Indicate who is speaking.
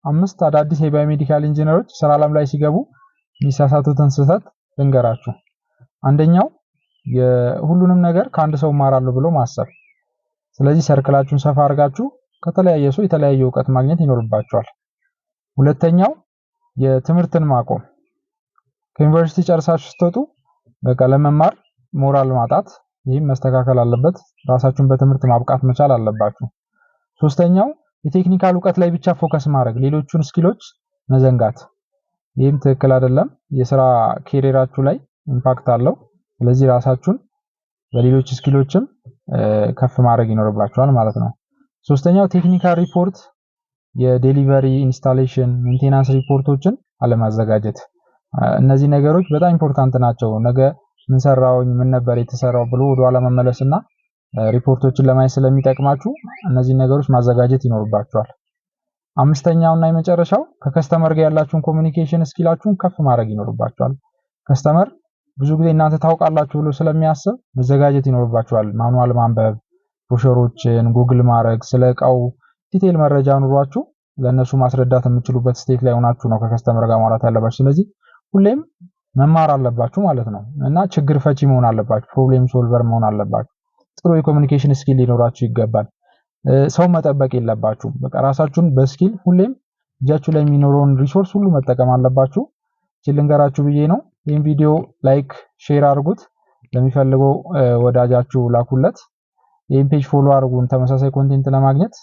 Speaker 1: አምስት አዳዲስ የ biomedical engineer ኦች ስራ ዓለም ላይ ሲገቡ የሚሳሳቱትን ስህተት ልንገራችሁ። አንደኛው የሁሉንም ነገር ከአንድ ሰው እማራለሁ ብሎ ማሰብ። ስለዚህ circle ኣችሁን ሰፋ አድርጋችሁ ከተለያየ ሰው የተለያየ እውቀት ማግኘት ይኖርባችኋል። ሁለተኛው የትምህርትን ማቆም። ከዩኒቨርሲቲ ጨርሳችሁ ስትወጡ በቃ ለመማር ሞራል ማጣት፣ ይህም መስተካከል አለበት። ራሳችሁን በትምህርት ማብቃት መቻል አለባችሁ። ሶስተኛው የ technical እውቀት ላይ ብቻ focus ማድረግ፣ ሌሎቹን skill ኦች መዘንጋት። ይህም ትክክል አይደለም። የስራ career ኣችሁ ላይ impact አለው። ስለዚህ ራሳችሁን በሌሎች skill ኦችም ከፍ ማድረግ ይኖርባችኋል ማለት ነው። ሶስተኛው technical report፣ የ delivery፣ installation፣ maintenance ሪፖርቶችን አለማዘጋጀት። እነዚህ ነገሮች በጣም important ናቸው። ነገ ምን ሰራሁኝ፣ ምን ነበር የተሰራው ብሎ ወደኋላ መመለስና ሪፖርቶችን ለማየት ስለሚጠቅማችሁ እነዚህ ነገሮች ማዘጋጀት ይኖርባችኋል። አምስተኛው እና የመጨረሻው ከ customer ጋር ያላችሁን communication skill ኣችሁን ከፍ ማድረግ ይኖርባችኋል። Customer ብዙ ጊዜ እናንተ ታውቃላችሁ ብሎ ስለሚያስብ መዘጋጀት ይኖርባችኋል። Manual ማንበብ፣ brochure ኦችን Google ማድረግ፣ ስለ እቃው detail መረጃ ኑሯችሁ ለእነሱ ማስረዳት የምትችሉበት state ላይ ሆናችሁ ነው ከ customer ጋር ማውራት ያለባችሁ። ስለዚህ ሁሌም መማር አለባችሁ ማለት ነው እና ችግር ፈቺ መሆን አለባችሁ። Problem solver መሆን አለባችሁ። ጥሩ የ communication skill ሊኖራችሁ ይገባል። ሰው መጠበቅ የለባችሁም። በቃ ራሳችሁን በ skill ሁሌም እጃችሁ ላይ የሚኖረውን resource ሁሉ መጠቀም አለባችሁ። ልንገራችሁ ብዬ ነው። ይህን ቪዲዮ like፣ share አድርጉት። ለሚፈልገው ወዳጃችሁ ላኩለት። ይህን page follow አድርጉን ተመሳሳይ content ለማግኘት።